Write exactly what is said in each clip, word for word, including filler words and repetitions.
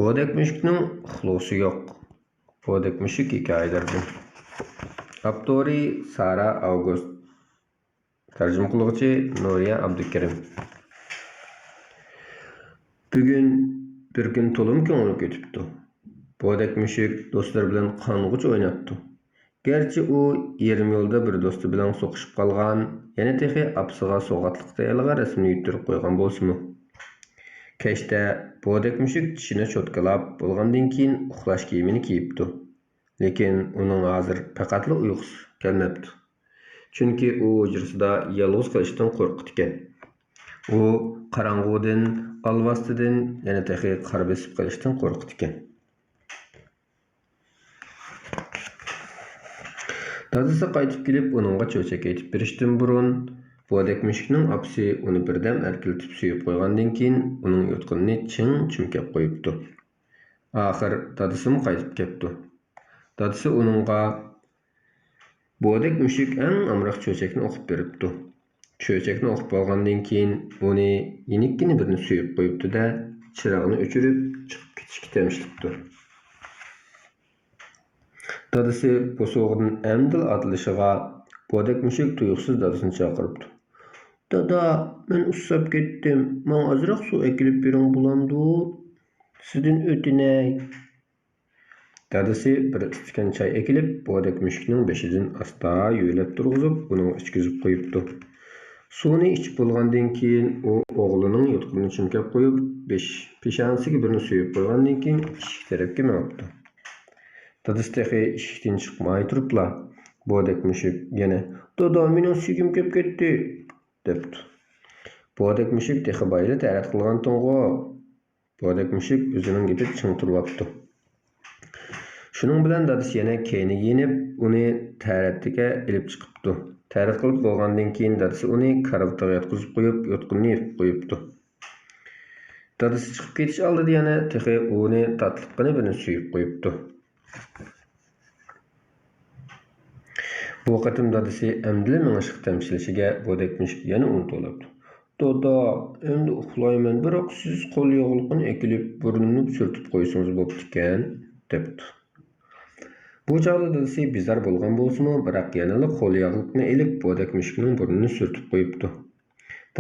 بودەك مۈشۈكنىڭ ئۇخلىغۇسى يوق. بودەك مۈشۈك ھېكايىلىرىدىن. ئاپتورى: سارا ئاۋگۇست. تەرجىمە قىلغۇچى: نۇرىيە ئابدۇكېرىم. بۈگۈن بىر كۈن تولىمۇ كۆڭۈللۈك ئۆتۈپتۇ. بودەك مۈشۈك دوستلىرى بىلەن قانغۇچە ئويناپتۇ. گەرچە ئۇ يېرىم يولدا بىر دوستى بىلەن سوقۇشۇپ قالغان، يەنە تېخى ئاپىسىغا سوۋغاتلىق تەييارلىغان رەسىمنى يۈتتۈرۈپ قويغان بولسىمۇ. كەچتە بودەك مۈشۈك چىشىنى چوتكىلاپ بولغاندىن كېيىن ئۇخلاش كىيىمىنى كىيىپتۇ. لېكىن ئۇنىڭ ھازىر پەقەتلا ئۇيقۇسى كەلمەپتۇ. چۈنكى ئۇ ھۇجرىسىدا يالغۇز قېلىشتىن قورقىدىكەن. ئۇ قاراڭغۇدىن، ئالۋاستىدىن، يەنە تېخى قار بېسىپ قېلىشتىن قورقىدىكەن. دادىسى قايتىپ كېلىپ، ئۇنىڭغا چۆچەك ئېيتىپ بېرىشتىن بۇرۇن، بودەك مۈشۈكنىڭ ئاپىسى ئۇنى بىردەم ئەركىلىتىپ سۆيۈپ قويغاندىن كېيىن، ئۇنىڭ يوتقىنىنى چىڭ چۈمكەپ قويۇپتۇ. ئاخىر دادىسىمۇ قايتىپ كەپتۇ. دادىسى ئۇنىڭغا بودەك مۈشۈك ئەڭ ئامراق چۆچەكنى ئوقۇپ بېرىپتۇ. چۆچەكنى ئوقۇپ بولغاندىن كېيىن، ئۇنى يېنىككىنە بىرنى سۆيۈپ قويۇپتۇ-دە، چىراغنى ئۆچۈرۈپ، چىقىپ كېتىشكە تەمشىلىپتۇ. دادىسى بۇ سوۋغىدىن ئەمدىلا ئاتىلىشىغا، بودەك مۈشۈك تۇيۇقسىز دادىسىنى چاقىرىپتۇ. «دادا، مەن ئۇسساپ كەتتىم، ماڭا ئازراق سۇ ئەكېلىپ بېرىڭ بولامدۇ؟ سىزدىن ئۆتۈنەي.» دادىسى بىر ئىستىكان چاي ئەكېلىپ، بودەك مۈشۈكنىڭ بېشىدىن ئاستا يۆلەپ تۇرغۇزۇپ، ئۇنىڭغا ئىچكۈزۈپ قويۇپتۇ. سۇنى ئىچىپ بولغاندىن كېيىن، ئۇ ئوغلىنىڭ يوتقىنىنى چۈمكەپ قويۇپ، بېش-، پېشانىسىگە بىرنى سۆيۈپ قويغاندىن كېيىن، ئىشىك تەرەپكە مېڭىپتۇ. دادىسى تېخى ئىشىكتىن چىقماي تۇرۇپلا، بودەك مۈشۈك يەنە، «دادا، مېنىڭ سۈيگۈم كەپ كەتتى!» دەپتۇ. بودەك مۈشۈك تېخى بايىلا تەرەت قىلغانتىڭغۇ؟ بودەك مۈشۈك ئۆزىنىڭ گېپىدە چىڭ تۇرۇۋاپتۇ. شۇنىڭ بىلەن دادىسى يەنە كەينىگە يېنىپ، ئۇنى تەرەتكە ئېلىپ چىقىپتۇ. تەرەت قىلىپ بولغاندىن كېيىن، دادىسى ئۇنى كارىۋىتىغا ياتقۇزۇپ قويۇپ، يوتقىنىنى يېپىپ قويۇپتۇ. دادىسى چىقىپ كېتىش ئالدىدا يەنە تېخى ئۇنى تاتلىققىنە بىرنى سۆيۈپ قويۇپتۇ. بۇ قېتىم دادىسى ئەمدىلا مېڭىشقا تەمشىلىشىگە، بودەك مۈشۈك يەنە ئۇنى توۋلاپتۇ. «دادا، ئەمدى ئۇخلايمەن، بىراق سىز قول ياغلىقىنى ئەكېلىپ، بۇرنۇمنى سۈرتۈپ قويسىڭىز بوپتىكەن» دەپتۇ. بۇ چاغدا دادىسى بىزار بولغان بولسىمۇ، بىراق يەنىلا قول ياغلىقىنى ئېلىپ، بودەك مۈشۈكنىڭ بۇرنىنى سۈرتۈپ قويۇپتۇ.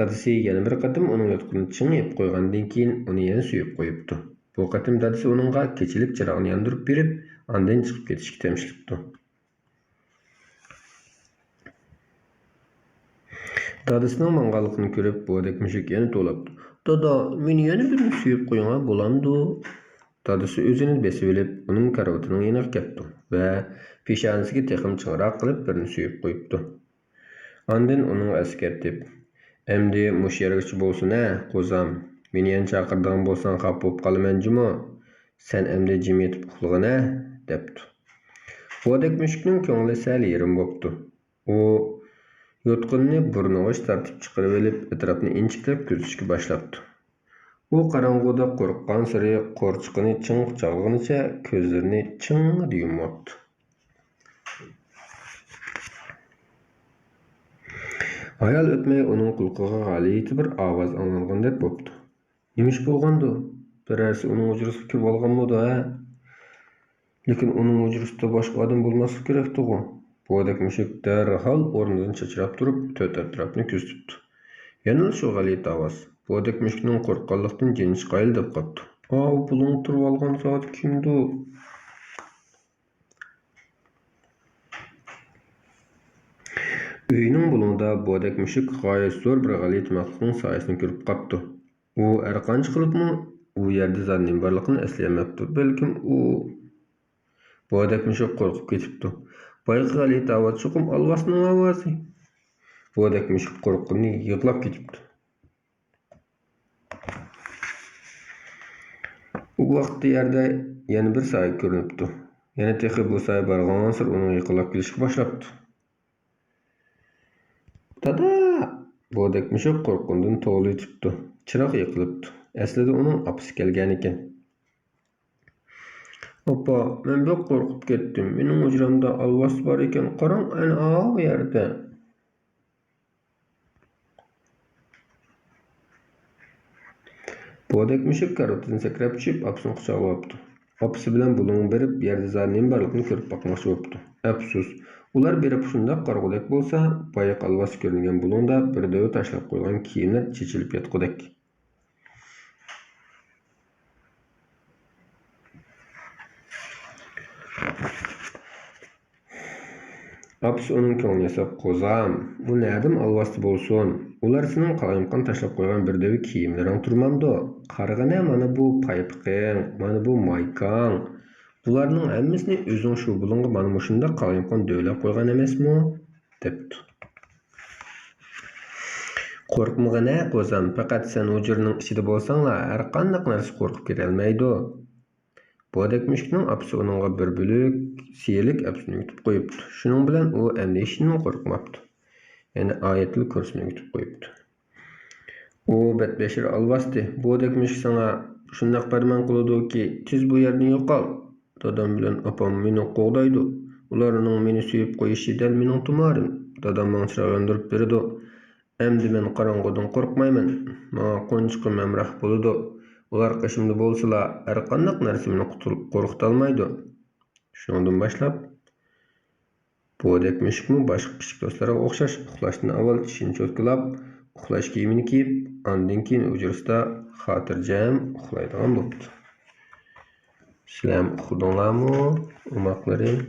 دادىسى يەنە بىر قېتىم ئۇنىڭ يوتقىنىنى چىڭ يېپىپ قويغاندىن كېيىن، ئۇنى يەنە سۆيۈپ قويۇپتۇ. بۇ قېتىم دادىسى ئۇنىڭغا كېچىلىك چىراغنى ياندۇرۇپ بېرىپ، ئاندىن چىقىپ كېتىشكە تەمشىلىپتۇ. دادىسىنىڭ ماڭغانلىقىنى كۆرۈپ، بودەك مۈشۈك يەنە توۋلاپتۇ. «دادا، مېنى يەنە بىرنى سۆيۈپ قويۇڭا بولامدۇ؟» دادىسى ئۆزىنى بېسىۋېلىپ، ئۇنىڭ كارىۋىتىنىڭ يېنىغا كەپتۇ ۋە پېشانىسىگە تېخىمۇ چىڭراق قىلىپ بىرنى سۆيۈپ قويۇپتۇ. ئاندىن ئۇنىڭغا ئەسكەرتىپ، «ئەمدى مۇشۇ يەرگىچە بولسۇن ھە، قوزام، مېنى يەنە چاقىرىدىغان بولساڭ خاپا بولۇپ قالىمەن جۇمۇ، سەن ئەمدى جىم يېتىپ ئۇخلىغىنە» دەپتۇ. بودەك مۈشۈكنىڭ كۆڭلى سەل يېرىم بوپتۇ. ئۇ يوتقىنىنى بۇرنىغا تارتىپ چىقىرىۋېلىپ، ئەتراپنى ئىنچىكىلەپ كۆزىتىشكە باشلاپتۇ. ئۇ قاراڭغۇدا قورققانسېرى قورچىقىنى چىڭ قۇچاقلىغىنىچە كۆزلىرىنى چىڭڭىدە يۇمۇۋاپتۇ. ھايال ئۆتمەي ئۇنىڭ قۇلىقىغا غەلىتە بىر ئاۋاز ئاڭلانغاندەك بوپتۇ. نېمە ئىش بولغاندۇ؟ بىرەرسى ئۇنىڭ ھۇجرىسىغا كىرىۋالغانمىدۇ ھە؟ لېكىن ئۇنىڭ ھۇجرىسىدا باشقا ئادەم بولماسلىقى كېرەكتىغۇ؟ بودەك مۈشۈك دەرھال ئورنىدىن چاچراپ تۇرۇپ، تۆت ئەتراپنى كۆزىتىپتۇ. يەنىلا شۇ غەلىتە ئاۋاز. بودەك مۈشۈكنىڭ قورققانلىقتىن جېنى چىقايلا دەپ قاپتۇ. ئاۋۇ بۇلۇڭ تۇرۇۋالغان زادى كىمدۇ؟ ئۆينىڭ بۇلۇڭىدا بودەك مۈشۈك غايەت زور بىر غەلىتە مەخلۇقنىڭ سايىسىنى كۆرۈپ قاپتۇ. ئۇ ھەرقانچە قىلىپمۇ ئۇ يەردە زادى نېمە بارلىقىنى ئەسلىيەلمەپتۇ. بەلكىم ئۇ، بودەك مۈشۈك قورقۇپ كېتىپتۇ. بايىقى غەلىتە ئاۋاز چوقۇم ئالۋاستىنىڭ ئاۋازى. بودەك مۈشۈك قورققىنى يىغلاپ كېتىپتۇ. ئۇ ۋاقىتتا يەردە يەنە بىر سايە كۆرۈنۈپتۇ. يەنە تېخى بۇ سايە بارغانسېرى ئۇنىڭغا يېقىنلاپ كېلىشكە باشلاپتۇ. «دادا!» بودەك مۈشۈك قورققىنىدىن توۋلىۋېتىپتۇ. چىراغ يېقىلىپتۇ. ئەسلىدە ئۇنىڭ ئاپىسى كەلگەنىكەن. «ئاپا، مەن بەك قورقۇپ كەتتىم. مېنىڭ ھۇجرامدا ئالۋاستى بار ئىكەن، قاراڭ، ئەنە ئاۋۇ يەردە.» بودەك مۈشۈك كارىۋىتىدىن سەكرەپ چۈشۈپ، ئاپىسىنى قۇچاقلاۋاپتۇ. ئاپىسى بىلەن بۇلۇڭغا بېرىپ، يەردە زادى نېمە بارلىقىنى كۆرۈپ باقماقچى بوپتۇ. ئەپسۇس، ئۇلار بېرىپ شۇنداق قارىغۇدەك بولسا، بايىقى ئالۋاستى كۆرۈنگەن بۇلۇڭدا بىر دۆۋە تاشلاپ قويۇلغان كىيىملەر چېچىلىپ ياتقۇدەك. ئاپىسى ئۇنىڭ كۆڭلىنى ياساپ، «قوزام، بۇ نەدىمۇ ئالۋاستى بولسۇن؟ ئۇلار سېنىڭ قالايمىقان تاشلاپ قويغان بىر دۆۋە كىيىملىرىڭ تۇرمامدۇ؟ قارىغىنە، مانا بۇ پايپىقىڭ، مانا بۇ مايكاڭ. بۇلارنىڭ ھەممىسىنى ئۆزۈڭ شۇ بۇلۇڭغا مانا مۇشۇنداق قالايمىقان دۆۋىلەپ قويغان ئەمەسمۇ؟» دەپتۇ. «قورقمىغىنە، قوزام، پەقەت سەن ھۇجرىنىڭ ئىچىدە بولساڭلا، ھەرقانداق نەرسە قورقۇپ كېتەلمەيدۇ.» بودەك مۈشۈكنىڭ ئاپىسى ئۇنىڭغا بىر بۆلەك سېيىرلىك ئەپسۇنى ئۆگىتىپ قويۇپتۇ. شۇنىڭ بىلەن ئۇ ئەمدى ھېچنېمىدىن قورقماپتۇ. يەنى ئايەتۇل كۇرسىنى ئۆگىتىپ قويۇپتۇ. ئۇ بەتبەشىر ئالۋاستى، بودەك مۈشۈك ساڭا شۇنداق پەرمان قىلىدۇكى، تېز بۇ يەردىن يوقال. دادام بىلەن ئاپام مېنى قوغدايدۇ. ئۇلارنىڭ مېنى سۆيۈپ قويۇشى دەل مېنىڭ تۇمارىم. دادام ماڭا چىراغ ياندۇرۇپ بېرىدۇ. ئەمدى مەن قاراڭغۇدىن قورقمايمەن. ماڭا قونچىقىم ھەمراھ بولىدۇ. ئۇلار قېشىمدا بولسىلا، ھەرقانداق نەرسە مېنى قۇتۇل-، قورقۇتالمايدۇ. شۇنىڭدىن باشلاپ، بودەك مۈشۈكمۇ باشقا كىچىك دوستلارغا ئوخشاش ئۇخلاشتىن ئاۋۋال چىشىنى چوتكىلاپ، ئۇخلاش كىيىمىنى كىيىپ، ئاندىن كېيىن ھۇجرىسىدا خاتىرجەم ئۇخلايدىغان بوپتۇ. سىلەرمۇ ئۇخلىدىڭلارمۇ، ئوماقلىرىم؟